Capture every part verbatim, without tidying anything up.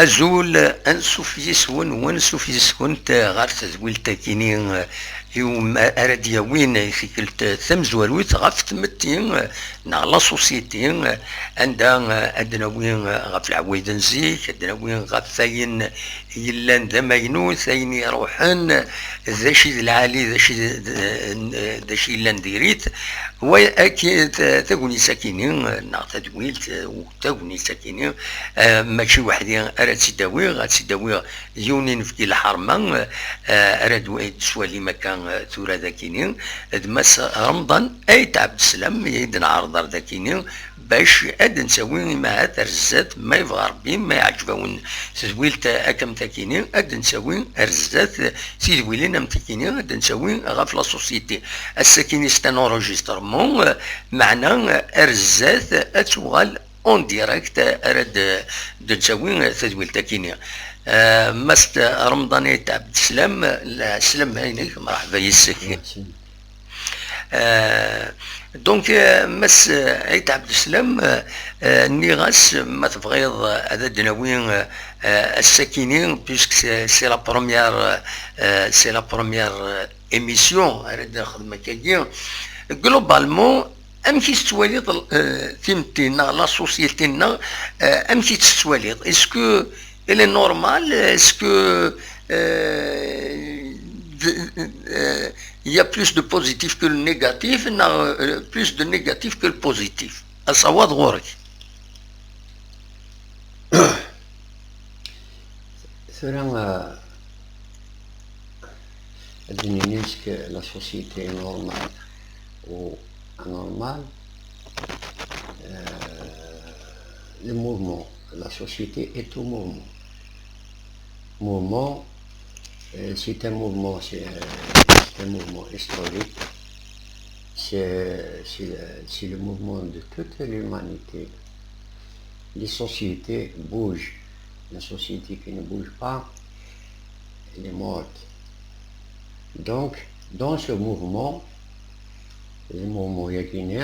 Azul, ansuf yis-wen u ansuf yis-kent ɣer tedwilt-akini, i um-, ara d-yawin i tikkelt tamezwarut ɣef tmetti neɣ la société, anda ad d-nawi ɣef leɛwayed n zik, ad d-nawi ɣef wayen yellan d amaynut, ayen iruḥen, d acu i d lɛali, d acu i d, d, d acu yellan diri-t, wa, aki-, ta-, tagnit akini, neɣ tadwilt, tagnit akini, eh, mačči weḥdi ara tt-id-awiɣ, ad tt-id-awiɣ d yiwen inebgi lḥerma, eh, ara d-, d-teswalim akka, eh, tura d akini, d Mass Remḍan Ayt Ɛebdeslam, i d-nɛerḍ ar d akini, bac ad d-ntawi imahat ar zdat, ma yebɣa Rebbi, ma iɛǧeb-awen tedwilt akka am takini, ad d-ntawi ar zdat tidwilin am takini, ad d-ntawi ɣef la société. Ass-akini c'est un enregistrement, eh, meɛna, eh, ar zdat ad tuɣal en direct, eh, ara d-, d-ntawi tadwilt akini. Eh, Mass Remḍan Ayt Ɛebdeslam, la, slam-inek, mṛeḥba yis-k. Merci. Euh, donc, euh, Mass, euh, Ayt Ɛebdeslam, euh, euh, nniɣ-as, ma tebɣiḍ, euh, ad d-nawi, euh, euh, ass-akini, puisque c'est, c'est la première, euh, euh, c'est la première, euh, émission, ara d-nexdem akkagi. Globalement, amek i tettwaliḍ, euh, timetti-nneɣ, la société-nneɣ, euh, amek i tt-tettwaliḍ? Est-ce que elle est normale? Est-ce que, euh, de, euh, il y a plus de positif que le négatif, non, euh, plus de négatif que le positif? Asawaḍ ɣur-k. Tura, euh, ad d-nini, est-ce que la société est normale ou anormale? Euh, le mouvement, la société est au mouvement. Mouvement, euh, c'est un mouvement, c'est, euh, c'est un mouvement historique. C'est, c'est, c'est le mouvement de toute l'humanité. Les sociétés bougent. Une société qui ne bouge pas, elle est morte. Donc, dans ce mouvement, le mouvement yakini,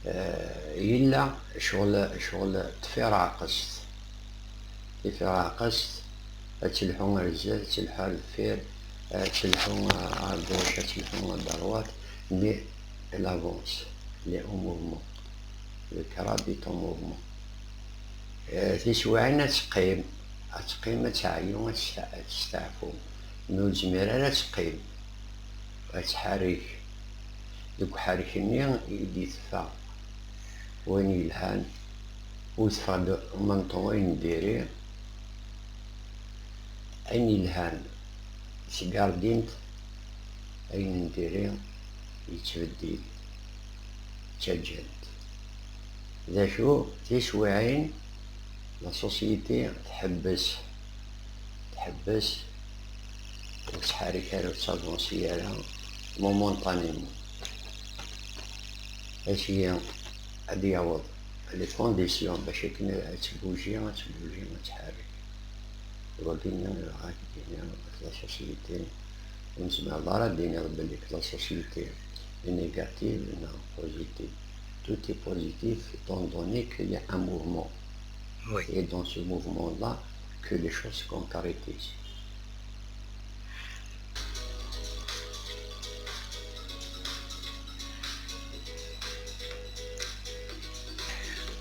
euh, il a sur le, sur le tfiraqest. Tfiraqest, ad telḥu ar zdat, ad telḥu ar deffir, ad telḥu à gauche, ad telḥu à droite, mais elle avance, elle est en mouvement. Le Karab est en mouvement. Eh, tiswiɛin ad teqqim, ad teqqim, ad teɛyu, ad testa-, ad testeɛfu. Mi ur tezmir ara ad teqqim, ad tḥerrek. Deg uḥerrek-nni i d-iteffeɣ wayen yelhan, u teffeɣ-d en même temps wayen n diri. Ayen yelhan, sgardint, ayen n diri yettbeddil, ttaǧǧant. D acu, tiswiɛin, la société tḥebbes, tḥebbes, ur tettḥerrik ara, ur tettavansi ara, momentanément. Ass-agi ad yaweḍ les conditions bac akken ad tbuji, ad tbuji, ad tḥerrek. Wagi-nni i bɣiɣ ad k-d-iniɣ, la société, ur nezmir ara ad d-iniɣ belli la société est négative neɣ positive. Tout est positif étant donné qu'il y a un mouvement. Oui. Et dans ce mouvement-là, que les choses se concrétisent.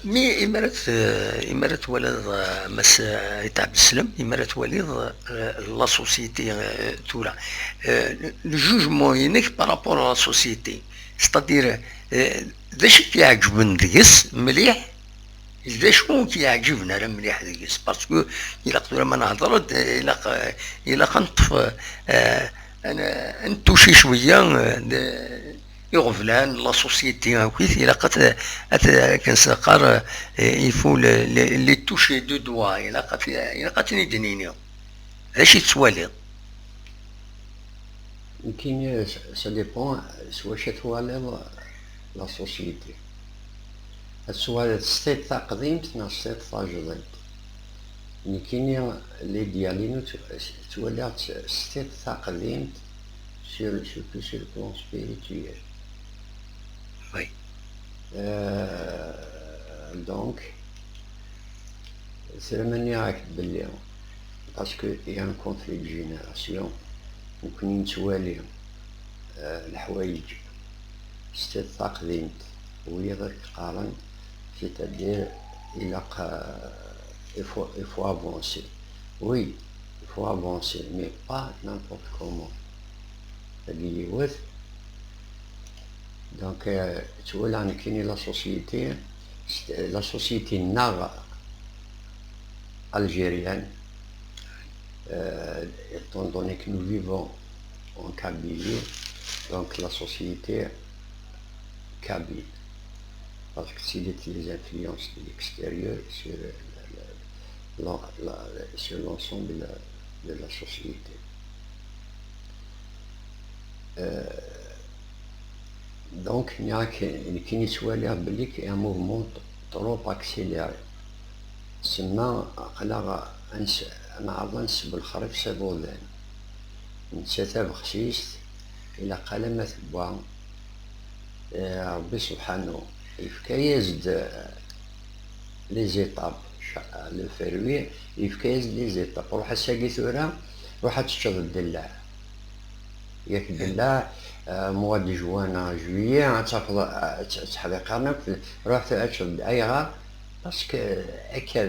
Mi, imi ara t-, imi ara twaliḍ, eh, Mass Ayt Ɛebdeslam, imi ara twaliḍ, eh, la société, eh, tura, eh, le jugement-inek par rapport à la société, c'est-à-dire, eh, d acu i k-iɛeǧben deg-s mliḥ, d acu ur k-iɛǧiben ara mliḥ deg-s, parce que ilaq tura ma nehder-d, ilaq, ilaq ad neṭṭef, eh, ad n-, ad nettuci cwiya, eh, d, iɣeblan, la société, akit, ilaq ad t-, ad t-, akken s-neqqar, eh, il faut le, le, les toucher du doigt, ilaq ad t-, ilaq ad ten-id-nini. D acu i tettwaliḍ? Nekkini, ça, ça dépend s wacu twaliḍ la société. Ad twaliḍ s tiṭ taqdimt neɣ s tiṭ tajdidt. Nekkini, l'idéal-inu tt-, ttwaliɣ-tt s tiṭ taqdimt sur, surtout sur le plan spirituel. Oui. Euh, donc, Tura ma nniɣ-ak-d belli, parce que il y a un conflit de génération, nekkni nettwali, euh, leḥwayeǧ s taqdimt, wiyaḍ ad k-qqaren, c'est-à-dire, ilaq, euh, il faut, il faut avancer. Oui, il faut avancer, mais pas n'importe comment. Tagi yiwet. Donc, euh, ttwaliɣ nekkini la société, la société-nneɣ algérienne, euh, étant donné que nous vivons en Kabylie, donc la société kabyle, parce que c'est les influences de l'extérieur sur, euh, la, la, la, sur l'ensemble de la, de la société. Euh, Donc, nniɣ-ak, nekkini ttwaliɣ belli un mouvement trop accéléré. Semma aql-aɣ ad nes-, ad neɛreḍ ad nesbelxer s abuḍan. Netta tabexsist, ilaq alamma tewwa, eh, Ṛebbi subḥanu, yefka-yas-d, eh, les étapes. Ca-, le fruit, yefka-yas-d les étapes. Ruḥ ass-agi tura, ruḥ ad teččeḍ ddellaɛ. Yak ddellaɛ, eh, mois de juin neɣ juillet, ad tafeḍ, eh, tt-, ttḥdiqaren akk, ruḥ ad teččeḍ. Ayɣer? Parce que akka,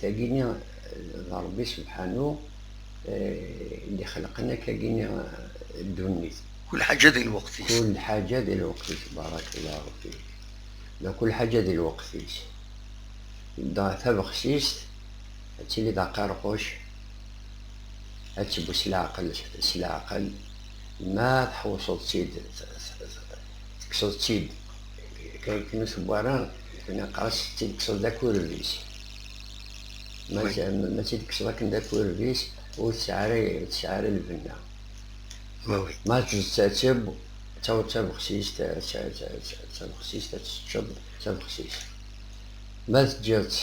tagini, eh, d Ṛebbi subḥanu, eh, i d-ixelqen akkagini, eh, ddunit. Kul ḥaǧa di lweqt-is. Kul ḥaǧa di lweqt-is, barakallahu fik. Da kul ḥaǧa di lweqt-is. Da tabexsist, ad tili d aqerquc, ad teww s leɛqel, s leɛqel, ma tḥewṣeḍ-tt-id, t-, t-, t-, tekkseḍ-tt-id, kan, kan ur tewwi ara, kan qqar-as tt-id-tekkseḍ d akurbis. Ma, oui, tt-, ma tt-id-tekkseḍ akken d akurbis, ur tesɛi ara, ur tesɛi ara lbenna. Oui, oui. Ma tettatteb, d ta-, d tabexsist, d ta-, d ta-, d ta-, d tabexsist, ad teččeḍ d tabexsist. Ma teǧǧiḍ-tt,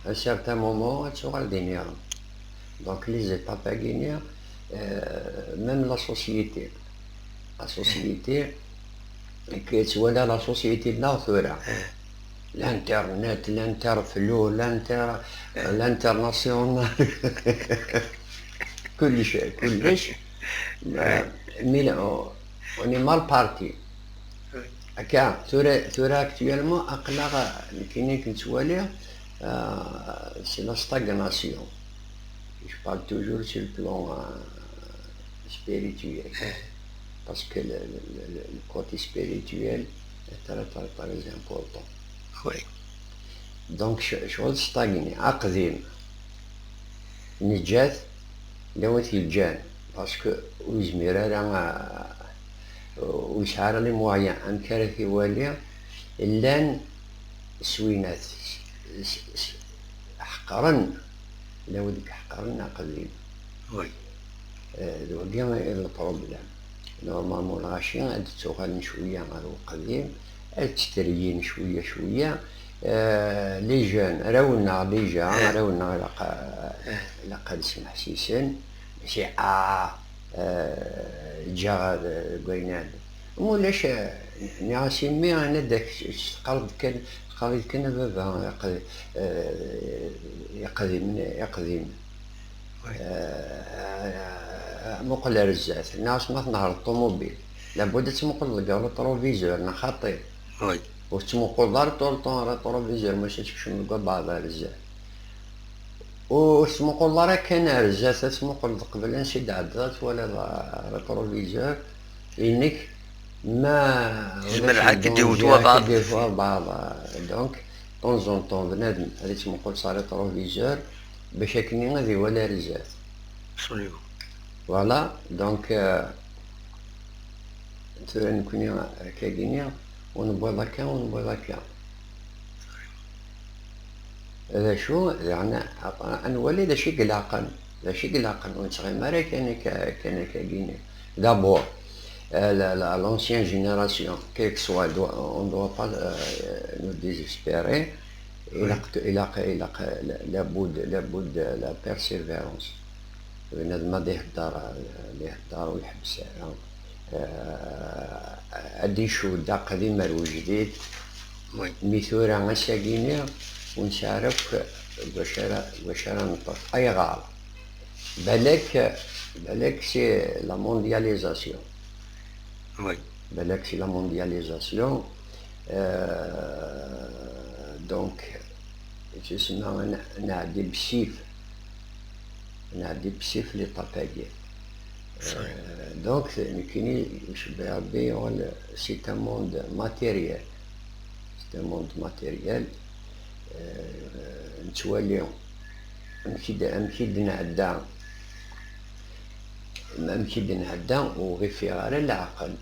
à un certain moment, ad tuɣal d iniɣem. Donc, les étapes-agi-nni, euh, même la société. La société, que tu vois là, la société-nneɣ tura. L'internet, l'interflux, l'inter-, l'international. كلش، كلش. Mais, mais on, on est mal parti. Akka, tura, tura actuellement, aql-aɣ, nekkini akken ttwaliɣ, euh, c'est la stagnation. Je parle toujours sur le plan, euh, spirituel. Parce que le, le, le, le côté spirituel est très, très, très important. Oui. Donc, ch-, ccɣel stagné, aqdim. Neǧǧa-t, llan wid yeǧǧan, parce que ur yezmir ara, euh, ur yesɛi ara les moyens, amek ara t-iwali, llan swinat, s-, s-, ḥeqren, llan wid i iḥeqren aqdim. Oui. Euh, d wagi i d le problème. Normalement, lɣaci ad d-ttuɣalen cwiya ɣer uqdim, ad tteryin cwiya, cwiya. Euh, les jeunes, arraw-nneɣ déjà, arraw-nneɣ ilaq, ilaq ad smeḥsisen, mačči, ah, euh, ǧǧiɣ ad, deg wayen iɛeddan. Ma ulac, euh, nniɣ-as i mmi, ana-d ak-, teqqareḍ kan, teqqareḍ kan a baba, iqd-, euh, iqdimen, iqdimen. Oui. Euh, muqel ar zdat. Nniɣ-as ma tnehreḍ ṭumubil, labud ad tmuqleḍ deg rétroviseur, neɣ xaṭi? Oui. Ur tettmuquleḍ ara tout le temps rétroviseur, maca tekcem deg wabɛaḍ ar zdat. Ur tettmuquleḍ ara kan ar zdat, ad tmuqleḍ qbel ansi d-tɛeddiḍ, ad twaliḍ, euh, rétroviseur-inek, ma ulac danger, ad k-id-iwet wabɛaḍ. Donc, de temps en temps, bnadem ad yettmuqul s rétroviseur, bac akken ad iwali ar zdat. Absolument. Voilà, donc, euh, tura nekkni akkagini, ur newwiḍ akka, ur newwiḍ akka. D acu, yeɛni, ad nwali d acu i ilaqen, d acu i ilaqen, ur nettɣimi ara kan akka, kan akkagini. D'abord, euh, la, la, l'ancienne génération, quel que soit, doit, on doit pas, euh, nous désespérer. Ilaq, ilaq, ilaq, la, la bud, la bud, la persévérance. Bnadem ad ihedder, ad ihedder, ur yeḥbes ara. Euh, ad icudd aqdim ar wejdid. Oui. Mi tura ass-agi-nni, ur nesɛi ara akk, euh, d wacu ara, d wacu ara neṭṭef. Ayɣer? Balak, balak c'est la mondialisation. Oui. Balak c'est la mondialisation. Euh, donc, tusma n-, nɛeddi bessif. Nɛeddi bessif l'étape-agi. Sorry. Euh, donc, nekkini, icebbeḥ Rebbi, yuɣal c'est un monde matériel. C'est un monde matériel. Euh, nettwali amek i d-, amek i d-nɛedda, amek i d-nɛedda, ur ɣ-ifiɣ ara leɛqel.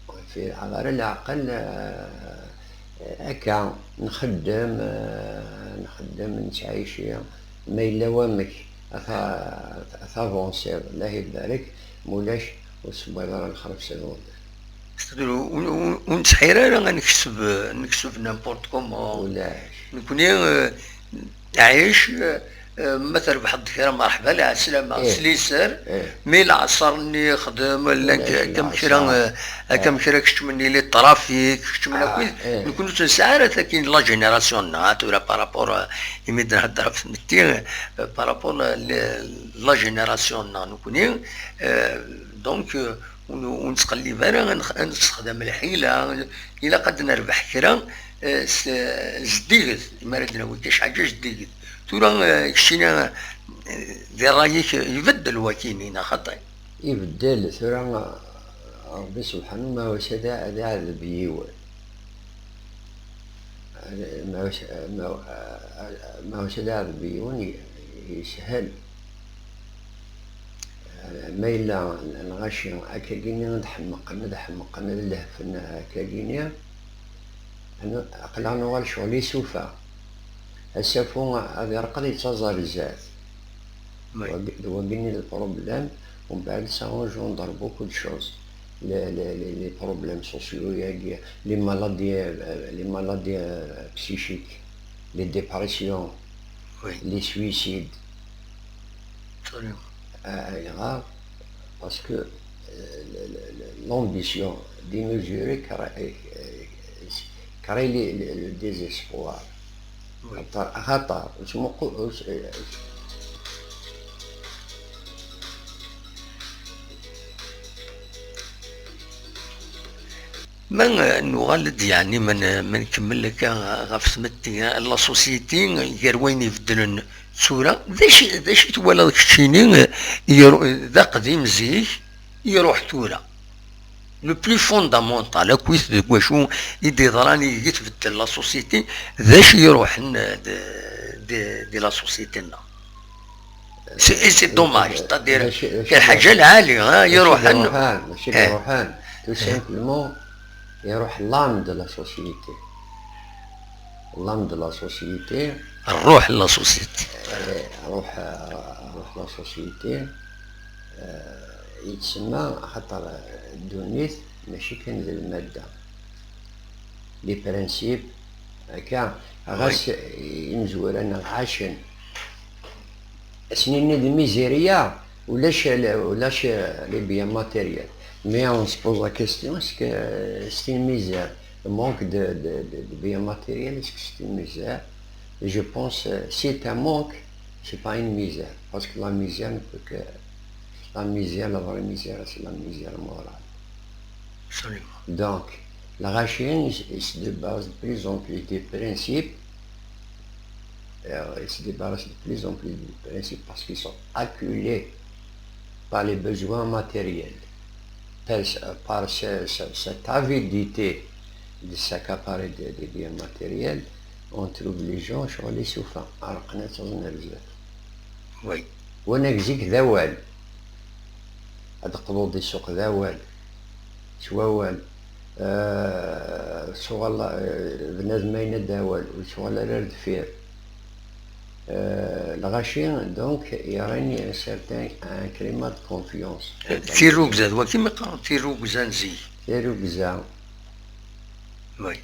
Ur ɣ-ifiɣ ara leɛqel, euh, akka, nxeddem, euh, nxeddem, nettɛici, ma yella wamek, ad ta-, ad tavansiḍ, Allah ibarek, ma ulac, ur tessewwayeḍ ara lexrif s lɣedda. C'est-à-dire, ur, ur, ur nettḥir ara ad nekseb, nekseb n'importe comment. Ulac. Nekkni, euh, ɛic, euh, euh, ma trebḥeḍ kra, merḥba, lɛeslama, Eh. s liser, Eh. mi lɛeṣer-nni xdem, llan Ulac akka am lɛeṣer. kra, euh, akka am kra keččmen les trafics, keččmen Ah, akk wid, eh. nekkni ur tt-nesɛi ara takin la génération-nneɣ, ah, tura par rapport, euh, imi d-nhedder ɣef tmetti, euh, par rapport, euh, le-, la génération-nneɣ nekkni, euh, donc, euh, ur, ur nettqellib ara ad nex-, ad nessexdam lḥila, ilaq ad nerbeḥ kra, eh, s, zeddiget, mi ara d-nawi kan ḥaǧa zeddiget. Tura, eh, keččini, eh, di ṛṛay-ik, eh, ibeddel wakini, neɣ xaṭi? Ibeddel, tura, Ṛebbi subḥanu ma yusa ad, ad iɛdeb yiwen. Ma yusa, ma, ma yusa ad iɛdeb yiwen, i-, yeshel. Ma yella lɣaci akkagini ad ḥemqen, ad ḥemqen, ad lehfen akkagini, aql-aɣ nuɣal ccɣel isufa. Asafu ad irqed yettaẓ ar zdat. Oui. Wagi-, d wagini le problème, umbeɛd ça engendre beaucoup de choses. Les, les, les, les problèmes sociaux-agi, les maladies, euh, les maladies, euh, psychiques, les dépressions, Oui. Les suicides. Absolument. Euh, grave, parce que, euh, le, le, le, l'ambition démesurée crée, euh, crée le, le, le désespoir. Oui. Xaṭer, xaṭer, ur ttmuqul, ur tt-, Ma, eh, nuɣal-d, yeɛni, ma n-, ma nkemmel akka ɣef tmetti, eh, la société, gar wayen ibeddlen tura, d acu, d acu i twalaḍ keččini, eh, iru-, d aqdim zik, iruḥ tura? Le plus fondamental, akkit deg wacu i d-iḍran ideg tbeddel la société, d acu iruḥen, eh, de, de, de la société-nneɣ? C'est, et c'est dommage, c'est-à-dire, Mačči, mačči d lḥaǧa lɛali, ha, mačči d iruḥen. Iruḥen, mačči d Iruḥen. Tout simplement, iruḥ l'âme de la société. L'âme de la société. Ṛṛuḥ n la société. Eh, ṛuḥ, ṛuḥ la société, eh, yettsemma axaṭer, eh, ddunit mačči kan d lmadda. Les principes, akka, ɣas imezwura neɣ ɛacen. Ad s-nini d miseria, ulac, ulac les biens matériels. Mais on se pose la question, est-ce que c'est une misère? Le manque de, de, de, de biens matériels, est-ce que c'est une misère? Et je pense, euh, si c'est un manque, c'est pas une misère. Parce que la misère ne peut que, la misère, la vraie misère, c'est la misère morale. Absolument. Donc, lɣaci, ils, ils se débarrassent de plus en plus des principes, euh, ils se débarrassent de plus en plus des principes parce qu'ils sont acculés par les besoins matériels, par, par ce, ce, cette avidité de s'accaparer des, des biens matériels, on trouve les gens ccɣel isufa, ɛerqen ad ttaẓen ar zdat. Oui. Wanag zik d awal. Ad d-teqḍuḍ di ssuq d awal. S wawal. Eh, tuɣal, eh, bnadem ayen ad d-awal, ur tuɣal ara ar deffir. Eh, lɣaci, donc, yerra un certain, un climat de confiance. Tirrugza, d wagi mi qqaren tirrugza n zik. Tirrugza. Oui.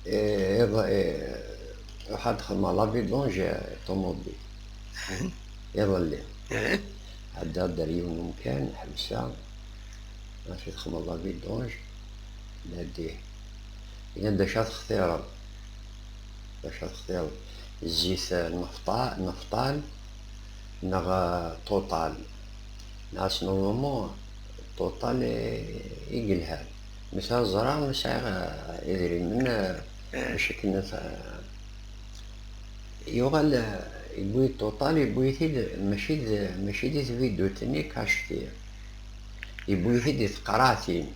Eh, iḍ-, eh, ruḥ ad xedmeɣ la vidange, eh, ṭumubil. Iḍelli. Eh? Ɛeddaɣ-d ar yiwen umkan, ḥebseɣ. Acu txedmeḍ la vidange? Nadi. Yenna-d acu ad textireḍ? Acu ad textireḍ? Zzit, eh, nefṭa-, nefṭal neɣ, eh, Total. Nɛas normalement Total i, i yelhan. Maca ẓriɣ ur sɛiɣ, eh, idrimen, eh, bac akken ad, eh, yuɣal, eh, yewwi Total, yewwi-t-id mačči d, mačči di tbidut-nni cash-ti. Yewwi-t-id di teqraɛtin.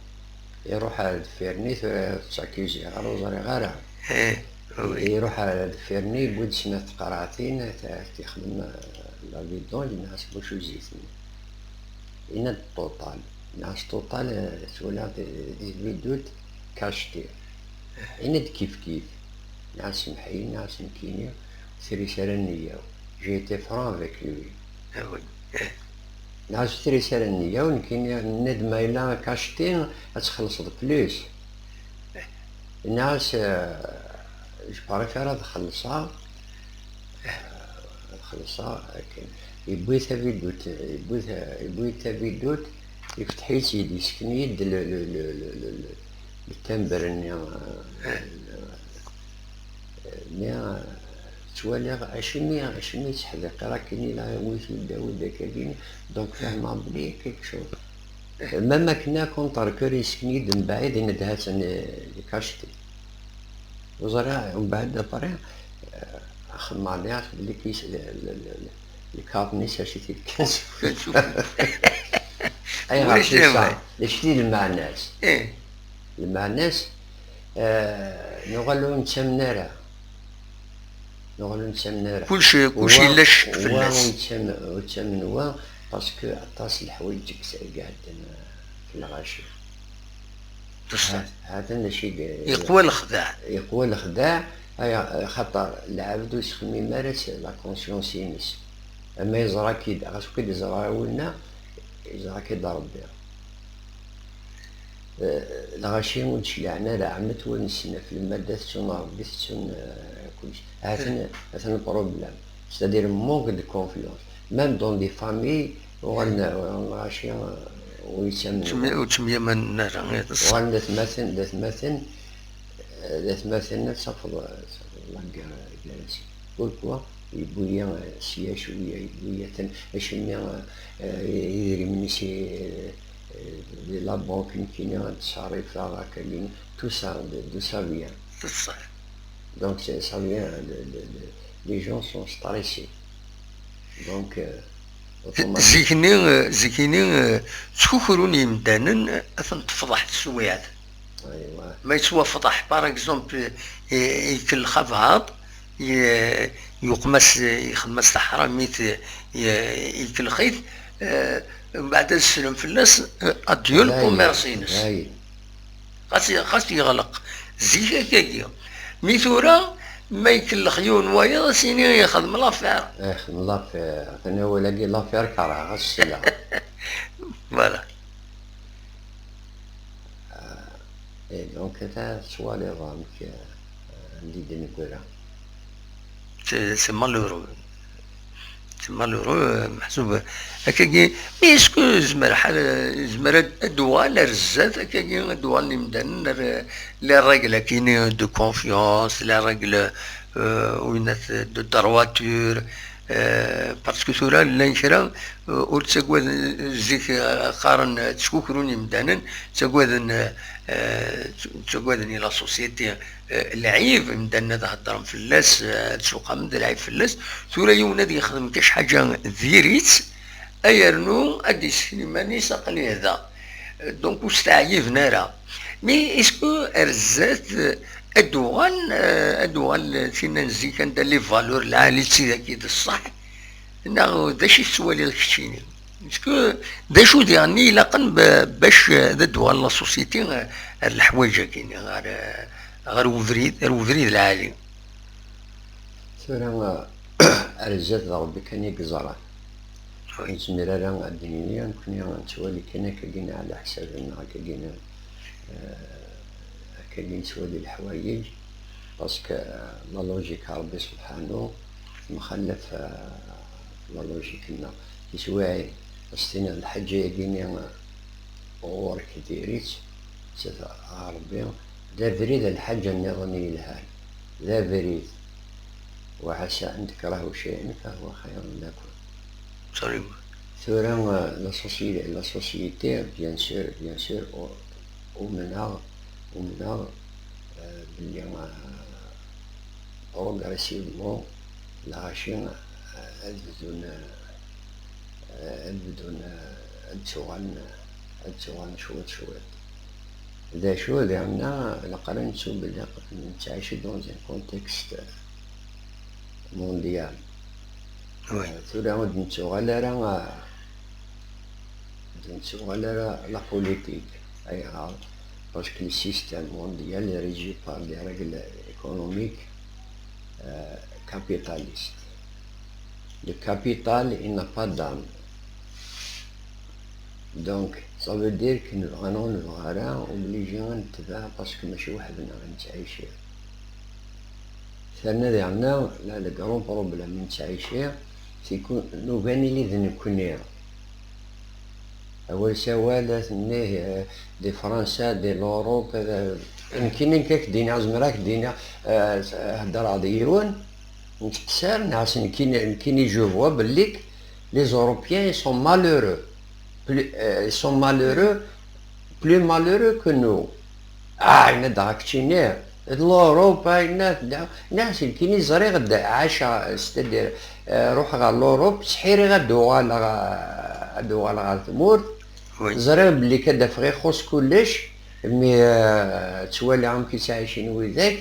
Iruḥ ar deffir-nni, tura ur ttakiziɣ ara, ur ẓriɣ ara. Iruḥ ar deffir-nni, yewwi-d snat teqraɛtin, t-, t-ixdem, eh, la vidange, nɛas bac zzit-nni. Yenna-d Total. Nɛas Total, eh, twalaḍ di, di tbidut cash-ti. Yenna-d kif kif. Nɛas Mḥi, nɛas nekkini, ur tris ara nneyya-w. J'ai été franc avec lui. Nɛas ur tris ara nneyya-w, nekkini, nna-d ma yella cash-ti ad txellṣeḍ plus. Nɛas, eh, je préfère ad xellṣeɣ, eh, ad xellṣeɣ akken. Yewwi tabidut, yewwi ta-, yewwi tabidut, yefteḥ-itt-id, yessken-iyi-d le, le, le, le, le, le, le timbre-nni, eh, nni, eh, ttwaliɣ acimi, acimi yettḥeḍiqir akken i la yewwi-t-id Dawed akkagi, donc fehmeɣ belli quelque chose. Même akken-a, contre-cœur, yessken-iyi-d mbaɛid, yenna-d ha-tt-an, eh, lkac-ti. Ur ẓriɣ, mbeɛd après, eh, xemmeɣ nniɣ-as belli kis-, le, le, le, le, lkaṛt-nni sers-it-id kan s. Ayɣer ulac tisa? D acu i d lmeɛna-s? Lmeɛna-s, eh, nuɣal ur nettamen ara. Nuɣal ur nettamen ara. Kullec, kullec yella ccek fell-as. Wa ur nettamen, ur nettamen wa, parce que aṭas n leḥwayeǧ i iɛeddan, eh, f lɣaci. Beṣṣeḥ. Ha-, hatan d acu i d-, yeqwa lexdeɛ. Yeqwa lexdeɛ, aya, xaṭer lɛebd ur yettxemmim ara s la conscience-ines. Ama yeẓra-k-id, ɣas ur k-id-yeẓra winna, yeẓra-k-id Ṛebbi. Eh, lɣaci ur d-cliɛen ara, ɛemmet ur nessen ɣef lmadda, tettun Ṛebbi, tettun, eh, kullec. Atan, atan le problème. C'est-à-dire manque de confiance. Même dans des familles, uɣalen, uɣalen lɣaci, eh, ur yettamnen. Ur ttemyamanen ara, eh, d ṣṣeḥ. Uɣalen d atmaten, d atmaten, eh, d atmaten, ad tafeḍ, eh, tafeḍ la guerre gar-asen. Pourquoi? Yewwi-ya, eh, sya cwiya, yewwi-ya atan, acimi, eh, eh, idrimen-is, eh, eh, di la banque, nekkini ad ttṣerrifeɣ akkagi, tout ça, de, d'où ça vient? D ṣṣeḥ. Donc, c'est, ça vient, le, le, le, les gens sont stressés. Donc, euh, automatiquement. Zik-nni, eh, zik-nni, eh, ttkukrun yimdanen, eh, ad ten-tefḍeḥ teswiɛt. Aywa. Ma yettwafḍeḥ, par exemple, eh, ikellex abɛaḍ, ye-, yuqem-as, yexdem-as taḥramit, ye-, ikellex-it, eh, mbeɛd ad slen fell-as, eh, adieu le commerce-ines. Dayen. Xas, xas yeɣleq. Zik akkagi. Mi tura, ma ikellex yiwen wayeḍ, ad s-yini yexdem l'affaire. Ixdem l'affaire. Atan awal-agi, l'affaire, kerheɣ, ad s-sleɣ. Voilà. Eh, et donc, ata tettwaliḍ amek, eh, anda i d-neggra. C'est, c'est malheureux. C'est malheureux, eh, meḥsub akkagi. Mais est-ce que zemreɣ ad, zemreɣ ad, ad d-uɣal ar zdat, akkagi, ad d-uɣalen imdanen ar, les règles akkini de confiance, les règles, euh, winat de droiture, euh, parce que tura llan kra, euh, ur ttagaden, zik, euh, qqaren, euh, ttkukrun imdanen, ttagaden, euh, ttagaden i la société, eh, lɛib, imdanen ad heddren fell-as, eh, ad suqamen d lɛib fell-as. Tura yiwen ad yexdem kac ḥaǧa diri-tt, ay rnu ad d-yessken iman-is, aql-i da. Eh, donc ur steɛyiben ara. Mais est-ce que ar zdat, eh, ad d-uɣal, eh, ad d-uɣal tinna n zik anda les valeurs lɛali d tidak i d ṣṣeḥ? Neɣ d acu i tettwaliḍ keččini? Est-ce que d acu diɣen i ilaqen ba-, bac, eh, ad d-tuɣal la société, eh, ar leḥwayeǧ-agi-nni, ɣer, eh, ɣer ubrid, ar ubrid lɛali? Tura, eh, ar zdat d Ṛebbi kan i yeẓran. Ur nezmir ara ad d-nini, nekkni nettwali kan akkagi-nni ɛla ḥsab-nneɣ, akkagi-nni, eh, akkagi nettwali leḥwayeǧ, parce que, eh, la logique n Ṛebbi subḥanu temxallaf, eh, la logique-nneɣ. Tiswiɛin, ad s-tiniḍ lḥaǧa-agi-nni, eh, ɣur-k diri-tt, sat ɣer Ṛebbi, d abrid, lḥaǧa nniḍen i yelhan, d abrid. وعسى أن تكرهوا شيئا فهو خير لكم. Absolument. Tura, euh, la société, la société, bien sûr, bien sûr, u- umneɣ, umneɣ, euh, belli, euh, progressivement, lɣaci, euh, ad bdun, euh, ad bdun, euh, ad ttuɣalen, ad ttuɣalen cwiṭ cwiṭ. D acu, diɣenna, ilaq ara nettu belli nettɛici dans un contexte mondial. Oui. Tura ur d-nettuɣal ara, ur d-nettuɣal ara la politique. Ayɣer? Parce que le système mondial est régi par des règles économiques, euh, capitalistes. Le capital, il n'a pas d'âme. Donc, ça veut dire que nebɣa neɣ ur nebɣi ara, obligé ad netbeɛ, parce que mačči weḥd-neɣ i nettɛici. Terna diɣenna, la, le grand problème i nettɛici, c'est que nugi ad nili d nekkni. Awal s awal, ad nini, euh, di Fransa, di l'Europe, euh, nekkini nekk ad k-d-iniɣ, zemreɣ ad k-d-iniɣ, euh, heddreɣ d yiwen, nettqeṣṣir, neɣ s nekkini, nekkini je vois belli les Européens, ils sont malheureux. Plus, euh, ils sont malheureux, plus malheureux que nous. Ah, yenna-d ɣef keččini, d l'Europe, yenna-d, neɣ s nekkini ẓriɣ-d ɛaceɣ, c'est-à-dire, euh, ruḥeɣ ɣer l'Europe, sḥiriɣ ad uɣaleɣ, euh, ad uɣaleɣ ɣer tmurt. Oui. Ẓriɣ belli kad afeɣ ixuṣ kullec, mais, euh, ttwaliɣ amek i ttɛicin widak,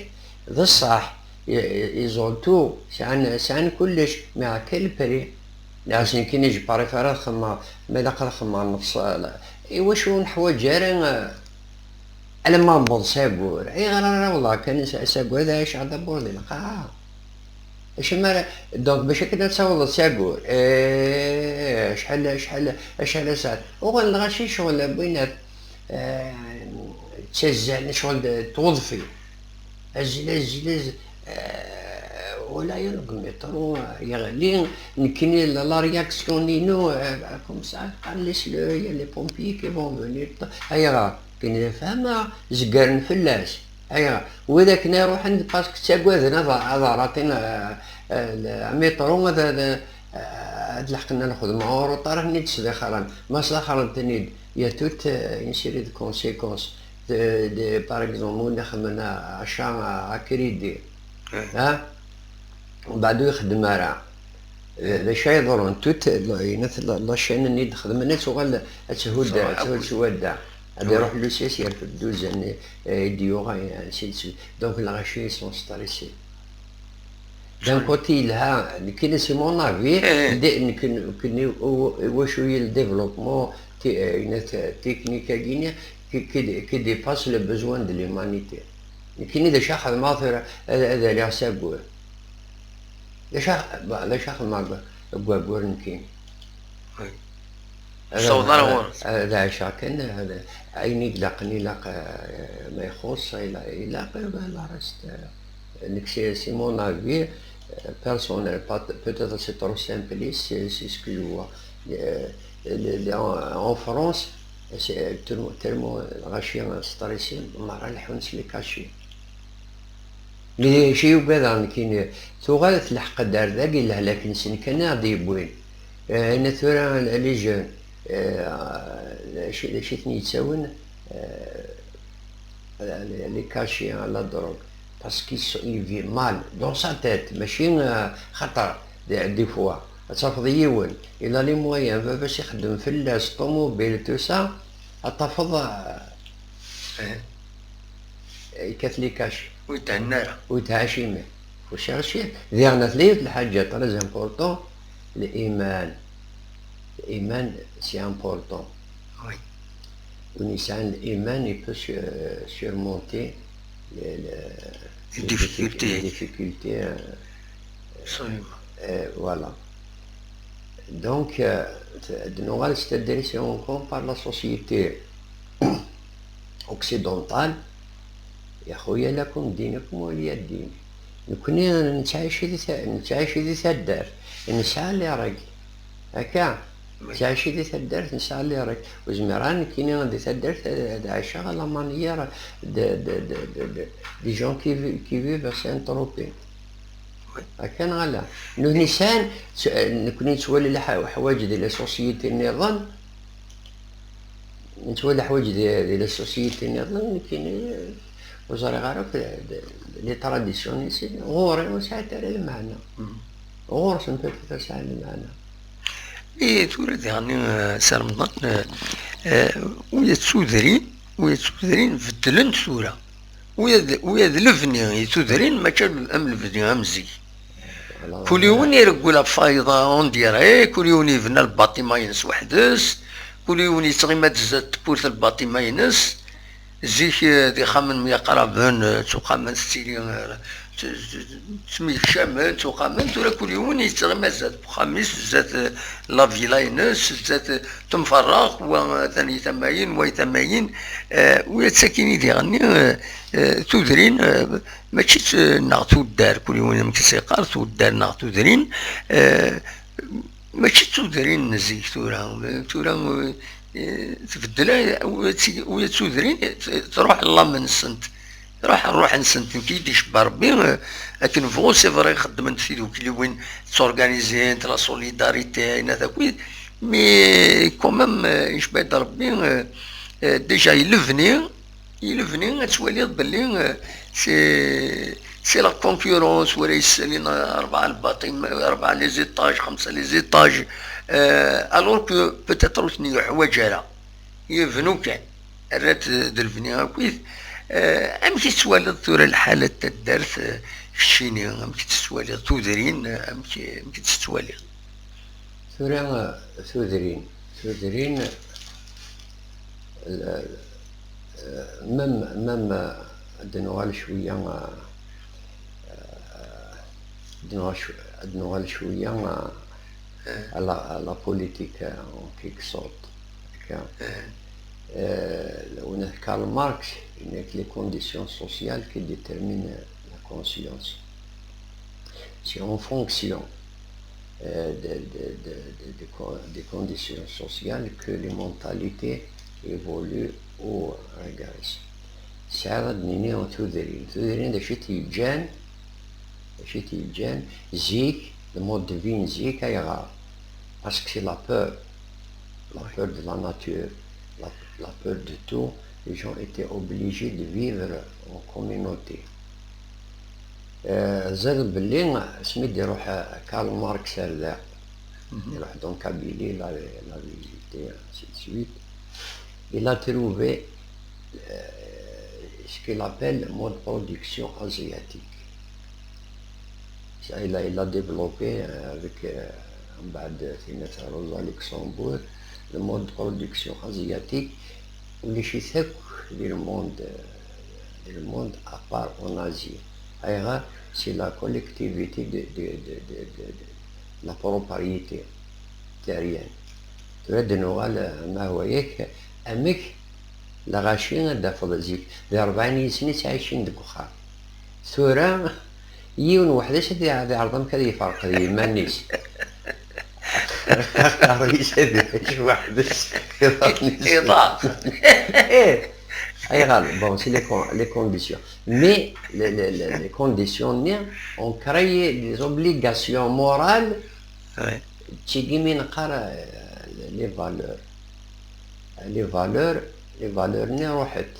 d ṣṣeḥ, i- i- ils ont tout, sɛan, sɛan kullec, mais à quel prix? Neɣ s nekkini je préfère ad xemmeɣ, ma ilaq ad xemmeɣ nnefṣ, la- i wacu ur neḥwaǧ ara, euh, alamma newweḍ s aggur? Ayɣer ara awḍeɣ kan s s aggur ad ɛiceɣ d'abord di lqaɛa? Acimi ara, donc, bac akken ad tawḍeḍ s aggur, eh, acḥal, acḥal, acḥal a sɛat? Uɣal lɣaci ccɣel n winat, eh, ttazzalen ccɣel d tweḍfin. Azzel, azzel, azzel, eh, wala yan deg lmiṭru, eh, yeɣli, nekkini la, la réaction-inu, eh, comme ça, qqaren les, il y a les pompiers qui vont venir. Ayɣer? Akken fehmeɣ, zeggren fell-as. Ayɣer? Wid akken iruḥen, parce que ttagaden ad, ad araṭin, eh, eh, amiṭru, ad, ad, eh, ad leḥqen lxedma, en retard, ad ten-id-sdixxren. Ma sdaxren-ten-id, il y a toute, euh, une série de conséquences. De, de, par exemple, win ixedmen aca à crédit. Eh. Ha? Mbeɛd ur ixeddem ara. D acu ay yeḍran? Tout, la, la, la chaîne-nni d-xedmen ad tuɣal ad tḥudd, Ṣṣeḥ, ad tḥudd oui. Swadda. Ad Oui. iruḥ l'U C S, yerfed dduzan, eh, i d-yuɣa, ainsi de suite. Donc, lɣaci sont stressés. D'un Oui. côté, yelha, nekkini, c'est mon avis, Eh. de- nekkini, nekkini, u- u- wacu i le développement, ti- eh, une te- technique-agi-nni, qui, qui, qui dépasse le besoin de l'humanité. Nekkini d acu xedmeɣ tura, ad, ad aliɣ s aggur. D acu, bah, d acu xedmeɣ deg, deg waggur nekkini? Oui. Ad, Ur ssawḍeɣ ara ad, ɣur-s. Ad ɛiceɣ kan, ad, ayen i ilaqen, ilaq, eh, ma ixuṣ, ila- ilaq, eh, ben, le reste, eh, nekk c'est, c'est mon avis, eh, personnel, pas, peut-être c'est trop simpliste, c'est, c'est ce que je vois. Eh, le- le- en, en France, c'est tellement, tellement lɣaci stressé, merra leḥḥun s les cachets. Mi d acu i ugadeɣ nekkini, tuɣal tleḥq-d ar dagi lehlak-nsen kan i ɣ-d-yewwin. Eh, ayen tura les jeunes, eh, d acu, d acu i ten-yettawin, eh, les, les cachets, la drogue, parce qu'ils sont, ils vivent mal dans sa tête, mačči, eh, xaṭer, des, des fois, ad tafeḍ yiwen, il a les moyens, baba-s ixeddem fell-as, ṭumubil, tout ça, ad tafeḍ, eh, eh, yekkat les cachets. Ur yethenna ara. Ur yetɛac imi. Faut chercher. Diɣen tella yiwet lḥaǧa très important, liman. Liman, c'est important. Oui. Win yesɛan liman, il peut sur- surmonter les, les- Les difficultés. Les difficultés, euh, Absolument. euh, voilà. Donc, euh, de nous, c'est adressé encore par la société occidentale. يا خويا، لكم دينكم ولي دين. Nekkni nettɛici di ta- nettɛici di taddart, nesɛa les règles. Akka, nettɛici di taddart, nesɛa les règles. Ur zmireɣ ara nekkini di taddart ad, ad ɛiceɣ à la manière de, de, de, de, de, des gens qui, vi- qui vivent à Saint-Tropez. Akka neɣ ala? Nutni sɛan, s-, nekni nettwali leḥ-, leḥwayeǧ di la société nniḍen, nettwali leḥwayeǧ di, di la société nniḍen, nekkini ur ẓriɣ ara akk d, d, les traditions-nni, ɣur-i ur sɛint ara lmeɛna. Ɣur-sen peut-être sɛan lmeɛna. I tura diɣen, eh, Si Remḍan, eh, eh, ula d tudrin, ula d tudrin beddlent tura. Ula d, ula d lebni i tudrin mačči am lebni am zik. Kul yiwen ireggel ɣef wayeḍ, on dirait, kul yiwen yebna lbaṭima-ines weḥd-s, kul yiwen yettɣima-d zdat tewwurt lbaṭima-ines. Zik, eh, d ixxamen myaqraben, eh, ttuqamen, tettili, eh, t-, t-, ttemyekcamen, ttuqamen, tura kul yiwen yettɣima zdat uxxam-is, zdat, eh, la villa-ines, zdat, eh, temferreɣ, wa atan i tama-in, wa i tama-in, eh, ula d sakkin i diɣenni, eh, eh, tudrin, eh, mačči d, neɣ tuddar, kul yiwen amek i s-yeqqar, tuddar neɣ tudrin, eh, mačči d tudrin n zik tura, tura, eh, tbeddel, eh, ula d tudrin, t-, truḥ llame-nsent. Ruḥ, ruḥ-nsent, nekk i d-icebba Rebbi, eh, akken bɣu, c'est vrai, xeddment tidukliwin, tturganizint, la solidarité, ayen akk, mais quand même, eh, icebba-d Rebbi, eh, eh, déjà i lebni, i lebni ad twaliḍ belli, eh, c'est, c'est la concurrence, wara yessalin rebɛa lbaṭima, rebɛa les étages, xemsa les étages, eh, alors que peut-être ur ten-yuḥwaǧ ara. Yebnu kan, rran-t d lebni akkit. Eh, amek i tettwaliḍ tura lḥala n taddart, eh, keččini? Amek i tt-tettwaliḍ tudrin? Amek, amek i tt-tettwaliḍ? Tura, eh, tudrin, tudrin, eh, eh, même, même, eh, ad nuɣal cwiya, eh, eh, ad nuɣal cw-, ad nuɣal cwiya, eh, à la, à la politique, euh, en quelque sorte. Akka. Euh, Karl Marx, il n'y a que les conditions sociales qui déterminent la conscience. C'est en fonction, euh, de, de, de, de, de co-, des conditions sociales que les mentalités évoluent ou régressent. Tesɛiḍ ad d-nini tudrin. Tudrin d acu i t-yeǧǧan, d acu i t-yeǧǧan zik, le mode de vie n zik, ayɣer? Parce que c'est la peur. La peur de la nature, la, la peur de tout. Les gens étaient obligés de vivre en communauté. Euh, ẓriɣ belli asmi d-iruḥ, euh, Karl Marx ar da, iruḥ donc Kabylie, la, la visité, ainsi de suite. Il a trouvé, euh, ce qu'il appelle mode de production asiatique. Ça, il a, il a développé, euh, avec, euh, mbeɛd tinna Rosa Luxembourg, le mode de production asiatique, ulac-it akk di le monde, euh, di le monde à part en Asie. Ayɣer? C'est la collectivité de, de, de la propriété terrienne. Tura ad nuɣal, eh, ma hwa yak, amek lɣaci ad d-tafeḍ zik, di rebɛin yis-sen i ttɛicin deg uxxam. Tura, yiwen weḥd-s ad iɛ-, ad iɛreḍ amek ad yefreq d yiman-is. Aqerru-is ad iɛic weḥd-s, iḍarren-is. Iḍar. Eh, ayɣer? Bon, c'est les con-, les conditions. Mais les, les, les, les conditions-nni ont créé des obligations morales. Ouais. D tigi mi neqqar, euh, les valeurs. Les valeurs, les valeurs-nni ruḥent.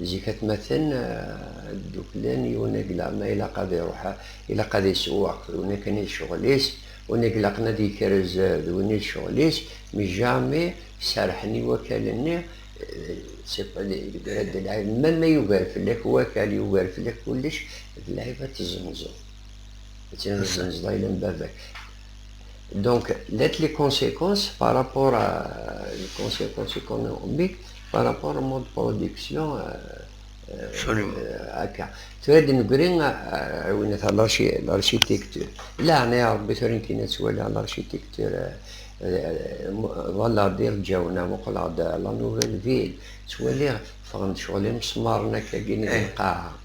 Zik atmaten, euh, dduklen, yiwen agla, ma ilaq ad iruḥ, ilaq ad isewweq, d win akken i d ccɣel-is, win i ilaqen ad ikrez, euh, d win i d ccɣel-is, mais jamais serrḥen i wakal-nni, euh, c'est pas des, des, même ma yugar fell-ak wakal, yugar fell-ak kullec, d lɛib ad tezzenzeḍ. Ad tezzenzeḍ ayla n baba-k. Donc, les, les conséquences par rapport à, les conséquences économiques par rapport au mode de production, euh, euh, absolument. Euh, akka. Tura ad negri, euh, ɛiwnet ɣer l'archi-, l'architecture. Laɛna ya Rebbi, tura nekkini ad twaliɣ l'architecture, euh, euh, mu-, ḍalleɣ-d irǧawna, muqleɣ-d la nouvelle ville, ttwaliɣ ffɣen-d ccɣel imesmaren akkagi di lqaɛa.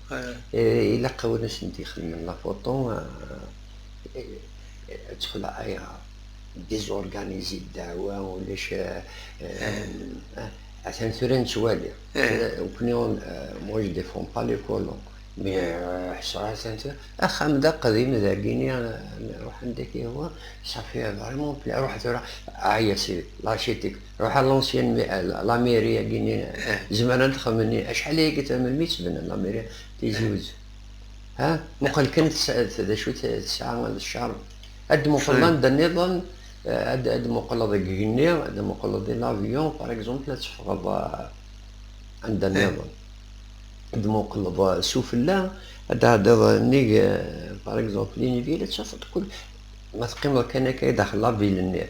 Eh, ilaq win asen-d-ixedmen la photo, euh, eh, eh, ad txelɛeḍ ayɣer. Désorganisé ddeɛwa, ulac, eh, eh, atan tura nettwali. Tura, nekkni, eh, moi, je défends pas les colons. Mais, euh, ḥṣa atan tura, axxam d aqdim dagini, euh, ruḥ anda k-yehwa, ça fait vraiment pla-, ruḥ tura, ah, ya sidi, l'architecte, ruḥ à l'ancienne, mais, euh, la mairie agini, euh, zemren ad xedmen, acḥal ayagi tura melmi tt-bnan la mairie, Tizi Uzzu. Ha? Muqel kan tesɛa, d acu t-, tesɛa d ccer. Ad d-muqleḍ anda nniḍen, euh, ad, ad d-muqleḍ deg igenni, ad d-muqleḍ di l'avion, par exemple, ad teffɣeḍ, euh, anda nniḍen. Ad d-muqleḍ, euh, sufella, ad d-tɛeddiḍ nnig, euh, par exemple, une ville, ad tafeḍ kul, ma teqqimeḍ kan akka daxel la ville-nni,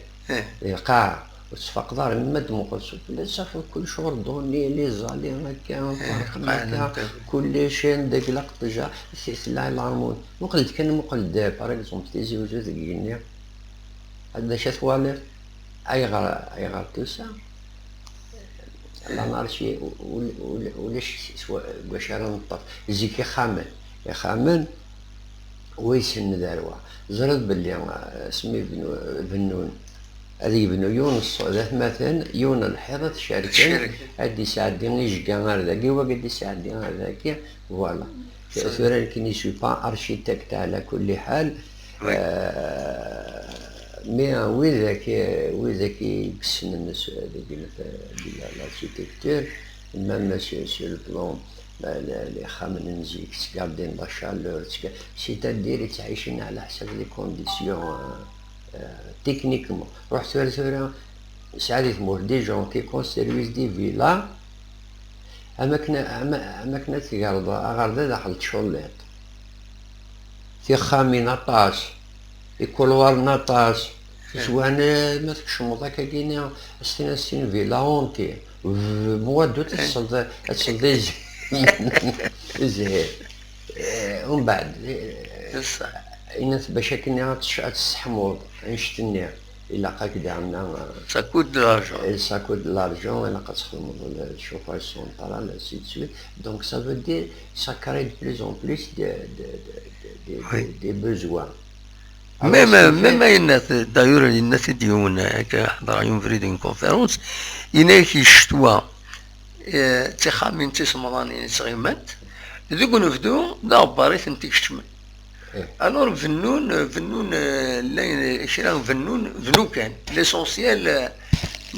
di lqaɛa, ur tesfaqeḍ ara, ma d-muqel sufella, ad tafeḍ kullec ordonné, les allées akka, ferqen akka, kullec, anda ilaq déjà, c'est, c'est là l'harmonie. Muqel-d kan, muqel-d, par exemple, Tizi Uzzu deg igenni. D acu twaliḍ? Ayɣer, ayɣer tusa? L'anarchie, ul-, ul-, ulac s-, s-, deg wacu ara neṭṭef. Zik ixxamen, ixxamen, wa yesenned ar wa. Ẓriɣ belli, eh, asmi bnu-, bennun, ad yebnu yiwen ṣṣ-, d atmaten, yiwen n lḥiḍ ad t-cerken, ad d-isɛeddi ijga ar dagi, wagi ad d-isɛeddi ar dagi, voilà. Tura nekkini, je suis pas architecte ɛla kulli ḥal. Euh, mais, euh, widak, euh, widak i yessnen s-, deg l-, deg l'architecture, même sur, sur le plan, euh, les, les ixxamen n zik, ttgardin la chaleur, ttga-, c'est-à-dire, ttɛicin ɛla ḥsab les conditions, euh, euh, techniquement. Ruḥ tura, tura, sɛa di tmurt des gens qui construisent des villas, am akken, am, am akken ad tegreḍ aɣerda daxel tculliḍt. Tixxamin aṭas, ikulwaṛen aṭas, tiswan, eh, ma tkecmeḍ akkagini, ad s-tiniḍ c'est une villa hantée. Mwaddu ad tesleḍ, ad tesleḍ i zzhir. I zzhir. Eh, umbeɛd, eh, inat bac akken ad tec-, ad tesseḥmuḍ annect-nni. Ilaq-ak daɣen, euh, ça coûte de l'argent. Eh, ça coûte de l'argent, ilaq ad txedmeḍ le chauffage central, ainsi de suite. Donc, ça veut dire, ça crée de plus en plus de, de, de, de, de, des besoins. Même, même ayen, d'ailleurs, yenna-t-id yiwen, akka, ḥeḍreɣ yiwen ubrid, une conférence, yenna-yak, ccetwa, eh, d tixxamin d tisemḍanin i ttɣimant, deg unebdu, d aɣebbar i tent-ikeččmen. Alors, bennun, bennun, eh, llan kra bennun, bnu kan. L'essentiel, eh,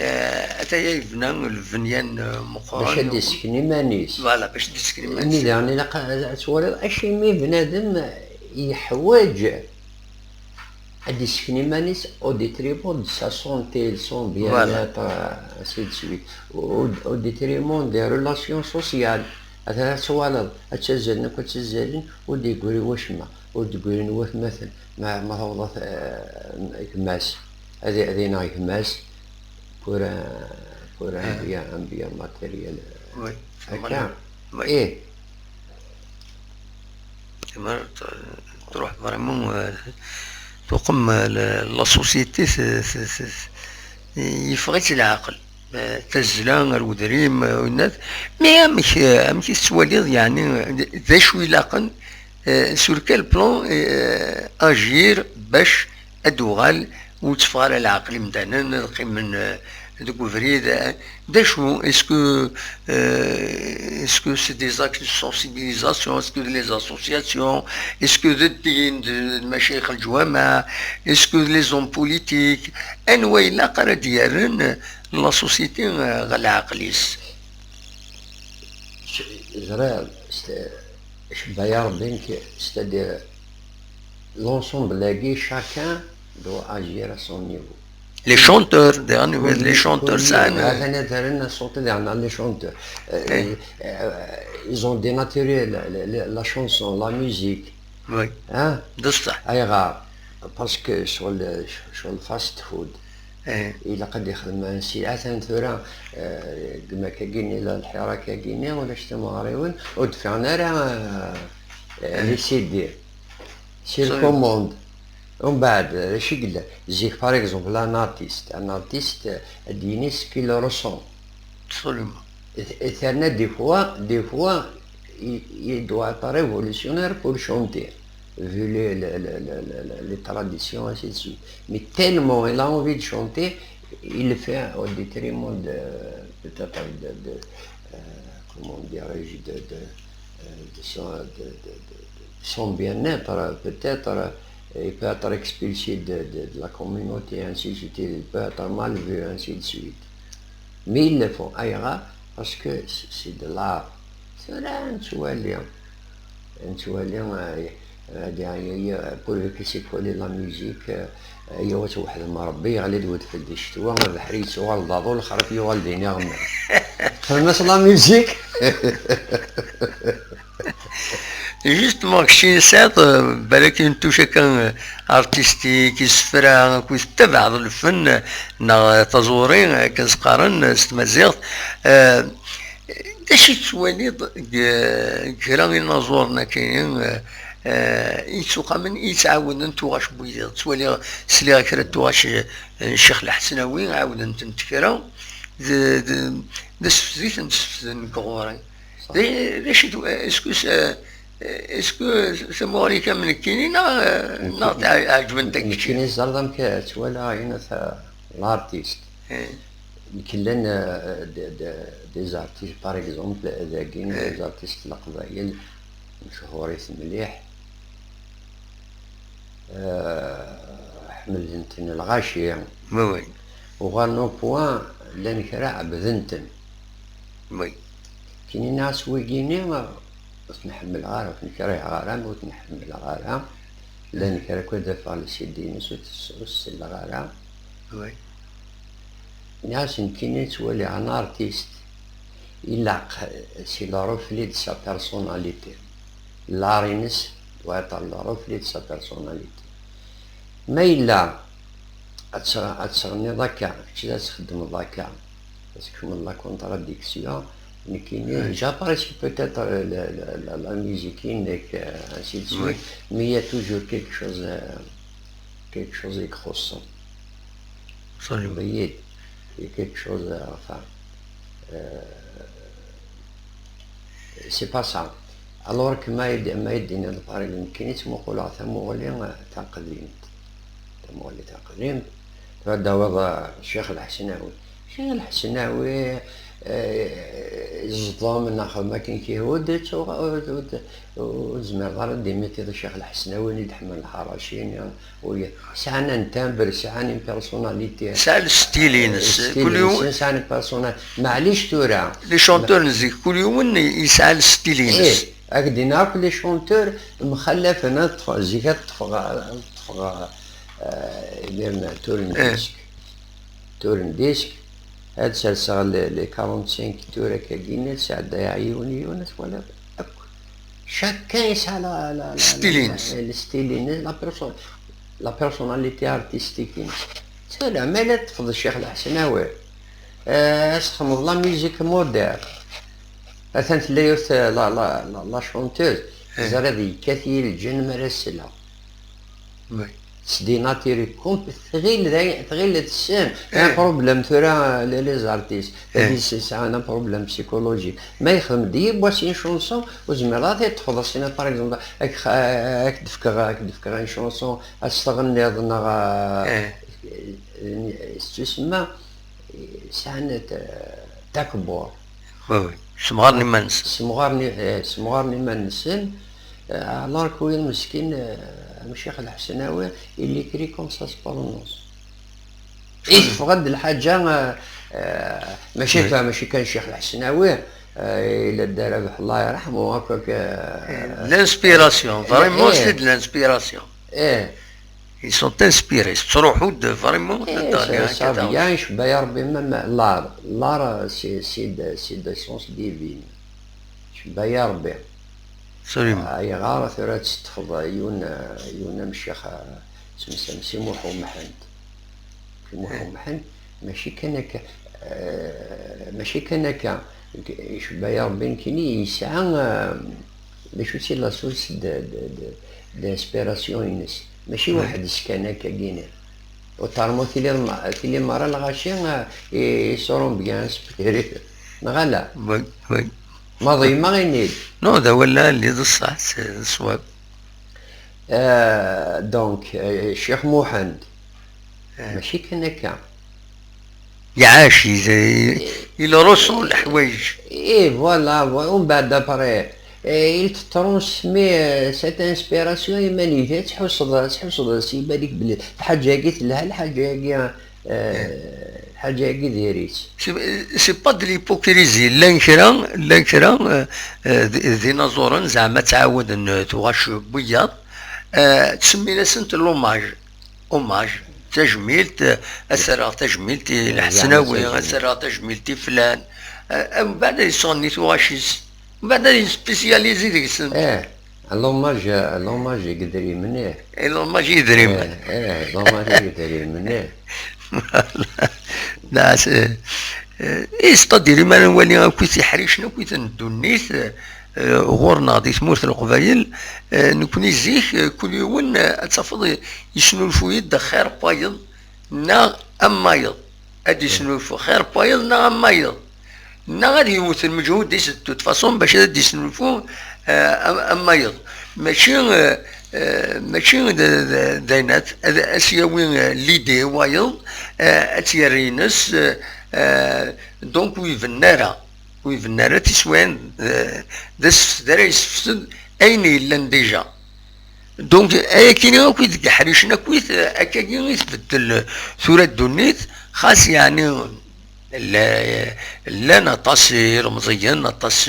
eh, ataya yebna lbenyan, eh, meqqren. Bac ad d-isken iman-is. Voilà, bac ad d-isken iman-is. Imi daɣen ilaq ad, ad twaliḍ acimi bnadem yeḥwaǧ ad d-isken iman-is au détriment de sa santé, de son bien-être, ainsi de suite. Au, au détriment des relations sociales. Ata ad twaliḍ, ad ttazzalen akk, ad ttazzalen, ur d-yeggri wacemma, ur d-ggrin watmaten. Ma, ma tawḍeḍ, eh, gma-s, ad, ad ineɣ gma-s pour un, pour un bien, un bien matériel. Akka. Ih. Tṛuḥ vraiment, euh, tuqem, euh, la, la société, yeffeɣ-itt leɛqel. Euh, tazzla ar udrim, euh, winat. Mais amek, euh, amek i tettwaliḍ, yeɛni, euh, d acu ilaqen, euh, sur quel plan, euh, agir bac ad d-uɣal ur tteffeɣ ara leɛqel imdanen, ad qqimen, euh, deg ubrid, euh, d acu, est-ce que, euh, est-ce que c'est des actes de sensibilisation, est-ce que les associations, est-ce que d ddin, d, d macayex lǧwameɛ, est-ce que les hommes politiques, anwa ilaq ara d-yerren la société, euh, ɣer leɛqel-is? Ẓriɣ, c'est, c'est-à-dire l'ensemble-agi, chacun doit agir à son niveau. Les chanteurs, d'ailleurs, les chanteurs, ça, atan ad rren aṣuti daɣen, les chanteurs. Euh, euh, ils ont dénaturé la, la, la, la chanson, la musique. Oui. Hein? D ṣṣeḥ. Ayɣer? Parce que sur le, sur le fast food, ilaq ad ixdem ansi. Atan tura, euh, gma-k-agi-nni, la lḥirak-agi-nni, ulac timeɣriwin, ur d-ffiɣen ara, euh, les C D. C'est le commande. Umbeɛd, d acu i yella? Zik, par exemple, un artiste, un artiste, euh, ad d-yini ce qu'il ressent. Absolument. Et, et terna des fois, des fois, il, il doit être révolutionnaire pour chanter, vu les, les, les, les, les, les traditions, ainsi de suite. Mais tellement il a envie de chanter, il le fait au détriment de, peut-être de, de, euh, comment dirais-je, de, de, de son, de, de, de, de son bien-être, peut-être, euh, il peut être expulsé de, de, de la communauté, ainsi de suite, il peut être mal vu, ainsi de suite. Mais ils le font, ayɣer? Parce que c'est c'est de l'art. C'est là, tu vois, les, tu vois, les, euh, euh, derrière, euh, pour que c'est quoi, la musique, euh, euh, yiwet weḥd Mṛebbi, yeɣli-d wedfel di ccetwa, abeḥri yettuɣal d aḍu, lexrif yuɣal d iniɣem. Txedmeḍ la musique? Justement, keččini tesɛiḍ, euh, balak une touche akka, euh, artistique, isefra, akked tettabaɛeḍ lfen, euh, neɣ, euh, taẓuri, euh, akken s-qqaren, euh, s tmaziɣt. Euh, d acu i tettwaliḍ deg, euh, deg kra inaẓuren akkin, euh, euh, i yettuqamen, i yettɛawden tuɣac n wiyaḍ? Ttwaliɣ, sliɣ kra n tuɣac, euh, n Ccix Lḥesnawi, ɛawden-tent kra, d, d, d asefti i ten-sefden deg ɣur-i. D, d acu i tw-, est-ce que ça, est-ce que tamuɣli-k am nekkini, neɣ, neɣ tɛeǧbent-ak keččini? Nekkini ẓer d amek ttwalaɣ ayen ata l'artiste. Eh. Nekk llan, euh, de, de, des artistes, par exemple, dagi, eh, des artistes n Leqbayel, mechurit mliḥ. Euh, ḥemmlen-ten lɣaci. Oui, oui. Uɣalen au point, llan kra ɛebden-ten. Oui. Kinin-as wigini, ur ten-ḥemmleɣ ara, ur ten-kriheɣ ara, ma ur ten-ḥemmleɣ ara. Llan kra akk ad afeɣ le C D-ines ur tes-, ur selleɣ ara. Oui. Nniɣ-as nekkini ttwaliɣ un artiste, ilaq, c'est le reflet de sa personnalité. L'art-ines doit être le reflet de sa personnalité. Ma yella ad tt-, ad teɣniḍ akka, kečč ad txeddmeḍ akka, ad tkemmleḍ la contradiction, nekkini, j'apprécie peut-être la, la, la, la musique-inek, euh, ainsi de suite, mais il y a toujours quelque chose, euh, quelque chose i ixuṣṣen. Absolument. Il y a quelque chose, euh, enfin, euh, c'est pas ça. Alors que ma yi-d-, ma yi-d-tiniḍ, par exemple, nekkini ttmuquleɣ tamuɣli, euh, taqdimt. Tamuɣli taqdimt, tura d-tawiḍ, euh, Ccix Lḥesnawi. Ccix Lḥesnawi, euh, yeẓḍem neɣ xdem akken k-ihud, ur, ur, ur, ur tezmireḍ ara ad d-imitiḍ Ccix Lḥesnawi i d-ḥemmlen lḥaraci, neɣ, ur y-, sɛan un timbre, sɛan une personnalité. Sɛan le style-ines. Kul yiwen, sɛan une personnalité. Maɛlic tura. Les chanteurs n zik, kul yiwen yesɛa le style-ines. Eh, ak-d-iniɣ akk les chanteurs mxallafen, ad ṭṭfeɣ, zik ad ṭṭfeɣ, ad ṭṭfeɣ, euh, imir-nni, tour n disque. Tour n disque, ad serseɣ les, les quarante-cinq tours akkagi-nni, ad sɛeddayeɣ yiwen, yiwen, ad twaliḍ akk. Chacun yesɛa la, la, la, le style-ines, la perso-, la personnalité artistique-ines. Tura, ma la teṭṭfeḍ Ccix Lḥesnawi, euh, ad txedmeḍ la musique moderne. Atan tella yiwet, euh, la, la, la, la chanteuse, teẓriḍ yekkat-iyi lǧenn mi ara sleɣ. Tesdinatiri kum, tɣil d ay-, tɣil tessen. Un problème tura, les, les artistes. Tagi s-, sɛan un problème psychologique. Ma yexdem-d yiwwas une chanson, ur zmireḍ ad t-id-teṭṭfeḍ, as-tiniḍ, par exemple, ak-, ak-d-fkeɣ, ak-d-fkeɣ une chanson, ad s-tɣenniḍ, neɣ, euh, s-, tusemma, sɛan t-, takbur. Oui, oui. Ssemɣaren iman-nsen. Ssemɣaren i-, eh, ssemɣaren iman-nsen, eh, alors que wiyaḍ meskin, eh, am Ccix Lḥesnawi, il écrit comme ça se prononce. I teffeɣ-d lḥaǧa, eh, eh, mačči, mačči kan Ccix Lḥesnawi, eh, ila Dda Rabeḥ, Allah yerḥmu, akk, akk, eh, l'inspiration, vraiment, eh, c'est de l'inspiration. Eh. Ils sont inspirés, tettruḥu-d vraiment, eh, ça, ça vient, icebba-yi Rebbi, même l'art, l'art, c'est, c'est de, c'est de sens divine. Icebba-yi Rebbi. Absolument. Ah, ayɣer tura ad teṭṭfeḍ yiwen, yiwen am Ccix, ah, semsam Si Muḥ Umḥend. Si Muḥ Umḥend, mačči kan akka, eh, mačči kan akka. Icebba-yi Rebbi nekkini yesɛa, eh, d acu-tt la source de, de, de, d'inspiration-ines. Mačči weḥd-s kan akka gini. Utarmu tili ma-, tili mara lɣaci, eh, i, i seront bien inspirés. Neɣ ala? Oui, oui. Maḍi, ma ini-d. Non, d awal lɛali, d ṣṣeḥ, d ṣṣwab. Euh, donc, euh, Ccix Muḥend, mačči kan akka. Iɛac, il, il ressent leḥwayeǧ. Eh, voilà, voilà. Umbeɛd après, Et il te transmet, euh, cette inspiration, iman-ik, ad tḥusseḍ, ad tḥusseḍ s iman-ik belli lḥaǧa-agi telha, lḥaǧa-agi, euh, lḥaǧa-agi diri-tt. C'est, c'est pas de l'hypocrisie. Llan kra, llan kra, euh, euh, d, d inaẓuren, zeɛma ttɛawaden, euh, tuɣac n wiyaḍ, euh, ttsemmin-asent l'hommage. Hommage, tajmilt, euh, ad s-rreɣ tajmilt i Leḥsnawi, ad s-rreɣ tajmilt i flan. Euh, mbeɛd ad yesɣenni tuɣac-is. Mbeɛd ad yespécialise deg-sent. Eh, l'hommage, l'hommage i yedrimen, eh. Eh, l'hommage i yedrimen. Eh, eh, l'hommage i yedrimen, eh. Voilà. Là, c'est, euh, et c'est-à-dire, ma nwali akk tiḥricin akk n ddunit, euh, ɣur-neɣ di tmurt n Leqbayel, euh, nekkni zik, euh, kul yiwen, euh, ad tafeḍ yesnulfuy-d xir n wayeḍ neɣ am wayeḍ. Ad yesnulfu xir n wayeḍ neɣ am wayeḍ. Neɣ ad yewwet lmeǧhud-is de toute façon bac ad d-yesnulfu, euh, am, am wayeḍ. Mačči, euh, euh, mačči d, d, d ayen ad, ad as-yawi, euh, l'idée i wayeḍ, euh, ad tt-yerr ines, euh, euh, donc ur ibennu ara, ur ibennu ara tiswiɛin, euh, d asefsed ara yessefsed ayen yellan déjà. Donc, ayakini akk i deg ḥricen akkit, akkagi i tbeddel tura ddunit, xas yeɛni, la-, llan aṭas ilemẓiyen, aṭas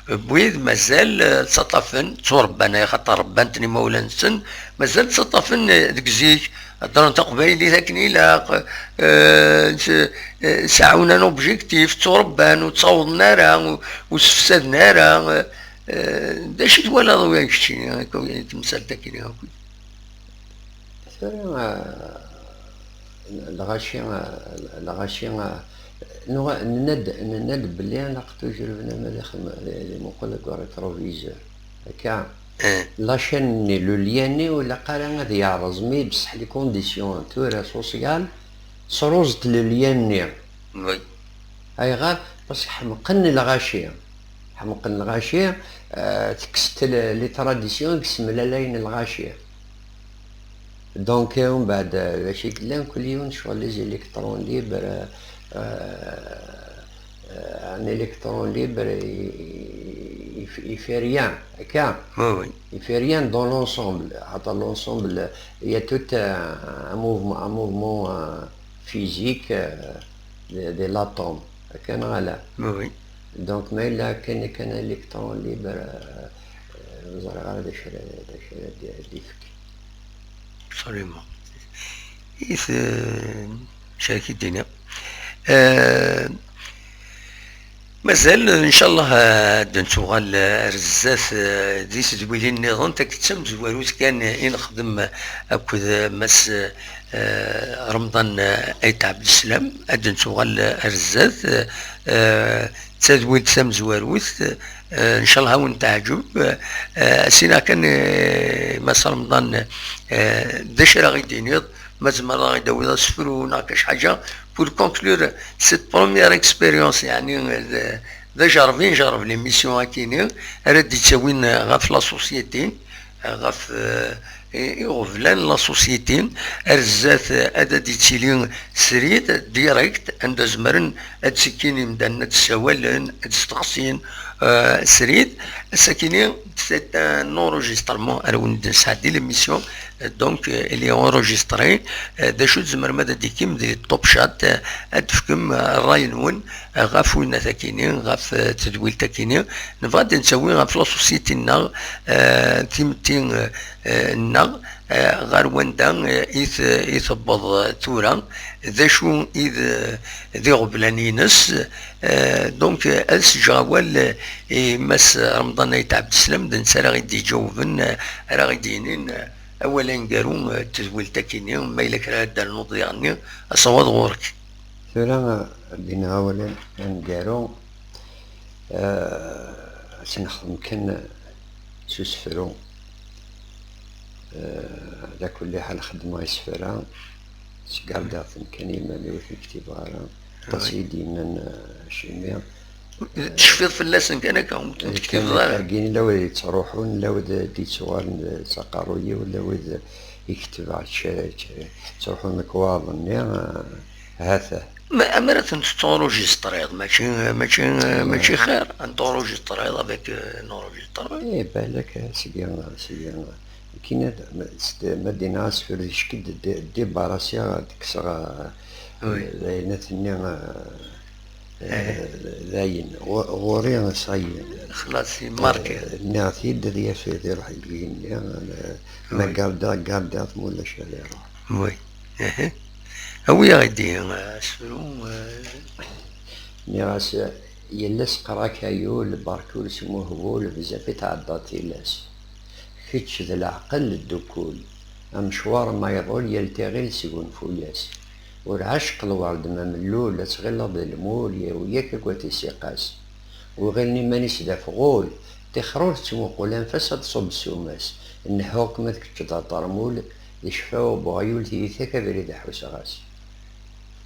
n wid mazal, eh, ttaṭṭafen, tturebban, ay xaṭer rebban-ten imawlan-nsen, mazal ttaṭṭafen, eh, deg zik, heddren taqbaylit akken ilaq, eh, s-, eh, seɛɛun un objectif, tturebban, ur ttawḍen ara, ur, ur sefsaden ara, eh, Eh, d acu i twalaḍ wi keččini, akk, i temsalt-agi akk? Tura, eh, lɣaci, eh, lɣaci, eh, nuɣa-, nenna-d, nenna-d belli ilaq toujours bnadem ad ixdem, ad imuqel deg rétroviseur. Akka, eh, la chaîne-nni, le lien-nni, ur ilaq ara ad yeɛreẓ, mi beṣṣeḥ les conditions tura sociales sruẓent le lien-nni. Oui. Ayɣer? Parce que ḥemqen lɣaci. Ḥemqen lɣaci, euh, tekkes-d le-, les traditions i yessemlalayen lɣaci. Donc, euh, mbeɛd, euh, d acu i yellan, kul yiwen ccɣel les électrons libres, euh, euh, un électron libre, il, il, il fait rien, akka. Oui, oui. Il fait rien dans l'ensemble. Dans l'ensemble, il y a tout un, un mouvement, un mouvement, euh, physique, euh, de, de l'atome. Akka neɣ ala? Oui, oui. Donc, ma yella kan, kan électron libre, euh, euh, ur ẓriɣ ara d acu ara, d acu ara d-, d-ifk. Absolument. I t-, euh, d acu ara k-id-iniɣ? Euh, mazal, ncallah, ad d-nettuɣal ar zdat, euh, di tedwilin nniḍen, tagi d tamezwarut kan i nexdem akked Mass, euh, Remḍan, euh, Ayt Ɛebdeslam, ad d-nettuɣal ar zdat, euh, d tadwilt tamezwarut, euh, ncallah ad wen-teɛǧeb. Euh, as-iniɣ kan, euh, Mass Remḍan, euh, d acu ara ɣ-d-tiniḍ, ma tzemreḍ ad ɣ-d-tawiḍ asefru neɣ kac ḥaǧa, pour conclure cette première expérience, yeɛni, euh, d, d ajerreb i njerreb l'émission-agi-ni, ara d-yettawin ɣef la société, ɣef, eh, i, iɣeblan, la société, ar zdat, eh, ad d-yettili srid, direct, anda zemren ad ttekkin imdanen, ad d-ssawalen, ad d-steqsin, eh, srid. Ass-agi-ni, c'est un enregistrement ara wen-d-nesɛeddi l'émission, eh, donc, eh, elle est enregistrée. Eh, d acu tzemrem ad d-tekkim di Top Chat, eh, ad d-tefkem, eh, ṛṛay-nwen, eh, ɣef winnat-agi-ni, ɣef, eh, tedwilt-agi-ni. Nebɣa ad d-nettawi ɣef la société-nneɣ, eh, timetti, eh, eh, nneɣ, eh, ɣer wanda, eh, i t-, i tewweḍ, eh, tura, d acu i d, d iɣeblan-ines, eh, donc, eh, ad s-ǧǧeɣ awal, eh, i Mass Remḍan Ayt Ɛebdeslam, d netta ara ɣ-d-iǧawben, eh, ara ɣ-d-yinin, eh, awal aneggaru, eh, n tedwilt-agi-ni, ma yella kra ara d-ternuḍ diɣenni, asawaḍ ɣur-k. Tura, eh, ad d-iniɣ awal aneggaru, eh, ad tt-nexdem kan s usefru. Eh, ɛla kulli ḥal xeddmeɣ isefra, sgardiɣ-ten kan i yiman-iw, ur ten-ktibeɣ ara. Aṭas i d-yennan, eh, Cimi. Tecfiḍ fell-asen kan akka, ur ten-tektibeḍ ara. Kan akka, illa wid yettruḥun, illa wid d-yettuɣalen s aqerruy-iw, illa wid i ketbeɣ ttruḥun lekwaɣeḍ-nni, eh, ha-t-a. Ma, amer ad tent-tenregistriḍ, mačči, mačči, mačči xir ad n-tenregistriḍ avec, euh, un enregistreur. Eh, balak, seg, seg, kina d-, ma d-, ma d-iniɣ asfel, d-, d-, débarrassiɣ, ad d-kkseɣ, eh, d ayen ad t-nni, eh, eh, d ayen. Ɣu-, ɣur-i, ça y est. Xlaṣ, marqué. Eh, nniɣ-t-id, ad yaf-, ad iruḥ deg yigenni, eh, ma gardiɣ, gardiɣ-t, ma ulac ad iruḥ. Oui. Awi-yaɣ-id ihi asefru. Nniɣ-as, yal ass qqar akayul, barkul s umuhbul, bezzaf i tɛeddaḍ tilas. Kečč d leɛqel d ddukul, amecwar ma iḍul, yal tiɣilt sgunfu-yas. Ur ɛacceq lwerd ma mellul, ad tɣileḍ d lmul, yawi-yak akk ad t-isiqas. Wi ɣilen iman-is d afɣul, tixer ur tettmuqul, anef-as ad tṣubb ssuma-s. Nehhuɣ-kem ad kečč d aṭermul, d ccfawa n weɣyul, tiyita-k abrid ḥusseɣ-as.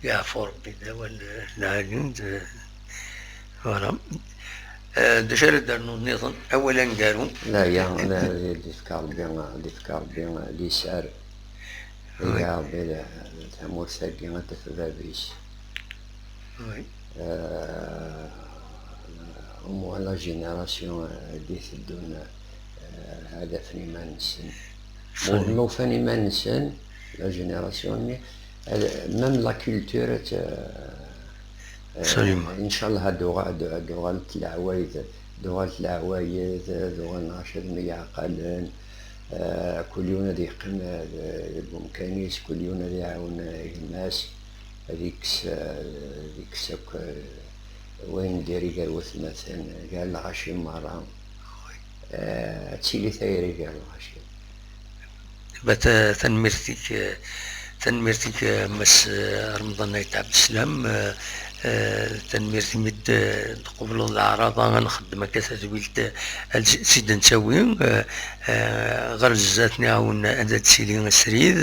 Yeɛfu Rebbi, d awal lɛali, d, voilà. Eh, d acu ara d-rnuḍ nniḍen? Awal aneggaru. La, ya, la, d-ifka Rebbi, d-ifka Rebbi liser. Iga Rebbi tamurt-agi ad taf bab-is. Oui. Euh, au moins la génération, euh, d-iteddun, euh, ad afen iman-nsen. Ur ufan iman-nsen, la génération-nni, euh, même la culture, euh, euh, Absolument. Inchallah ad uɣal-, ad uɣalent leɛwayed, ad uɣalent leɛwayed, ad uɣalen ɣac ad myeɛqalen, euh, kul yiwen ad yeqqim, euh, deg umkan-is, kul yiwen ad iɛawen, euh, gma-s, ad ikkes, euh, ad ikkes akk, euh, wayen n diri gar watmaten, gar lɣaci merra. Eh, ad tili tayri gar lɣaci. Ba ta-, tanemmirt-ik, eh, tanemmirt-ik, eh, Mass, eh, Remḍan Ayt Ɛebdeslam, eh, eh, tanemmirt imi d-, eh, d-tqubleḍ leɛraḍa ad nxeddem akka tadwilt, eh, ad s-, tt-id-nettawi, eh, eh, ɣer zdat niɛawen ad d-tili srid.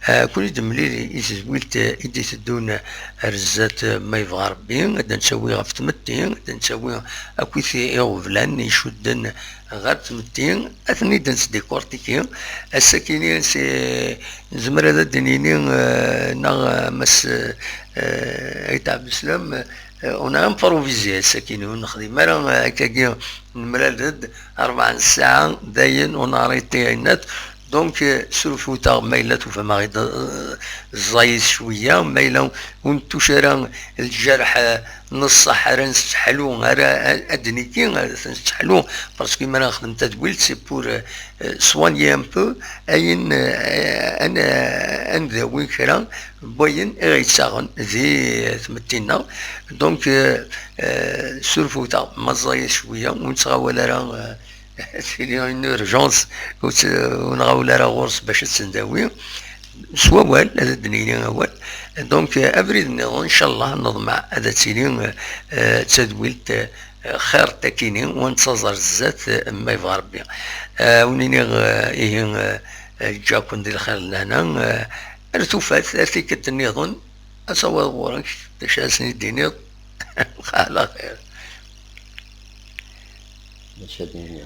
Eh, kul i d-nemlil i tedwilt, eh, i d-iteddun, eh, ar zdat, eh, ma yebɣa Rebbi, ad d-nettawi ɣef tmetti, ad d-nettawi akkit iɣeblan icudden ɣer tmetti, ad ten-id-nesdikurtiki. Ass-akini, si-, nezmer ad d-nini, eh, neɣ, eh, Mass, eh, Ayt Ɛebdeslam, eh, on a improvisé ass-akini, ur nexdim ara, eh, akkagi, nemlal-d rebɛa n ssaɛa, dayen, on a arrêté ayennat. Donc, eh, surfut-aɣ ma yella tufam-aɣ-id, eh, ẓẓayit cwiya, ma yella ur nettuc ara lǧerḥ, eh, n ṣṣeḥ ara nesseḥlu, ara ad d-niki, ara t-nesseḥlu, parce que mi ara nexdem tadwilt, c'est pour, euh, euh, soigner un peu ayen, euh, ad n-, ad n-dawi kra n wayen i ɣ-yettaɣen di tmetti-nneɣ. Donc, euh, euh, surfut-aɣ ma ẓẓayit cwiya, ur nettɣawal ara, euh, tili une urgence, ur tt-, ur nɣawel ara ɣur-s bac ad tt-ndawi. S wawal, ad d-nini awal. Donc, euh, abrid nniḍen, ncallah, neḍmeɛ ad tili, euh, euh, d tadwilt, euh, xir takini, ur nettaẓ ar zdat, euh, ma yebɣa Rebbi. Euh, ur nini, euh, ihi, euh, euh, ǧǧa-ken di lxir d lehna, euh, ar tufat, ar tikkelt nniḍen, ad tawiḍ ɣur-k d acu ara sen-id-tiniḍ. Lxir, ala xir. D acu ad d-nini?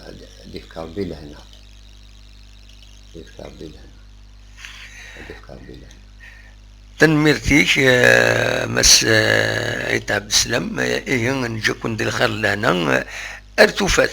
Ad, ad ifk Rebbi lehna. Ad ifk Rebbi lehna. Ad ifk Rebbi lehna. Tanemmirt-ik, eh, Mass, eh, Ayt Ɛebdeslam, eh, ihi neǧǧa-ken di lxir d lehna, eh, ar tufat.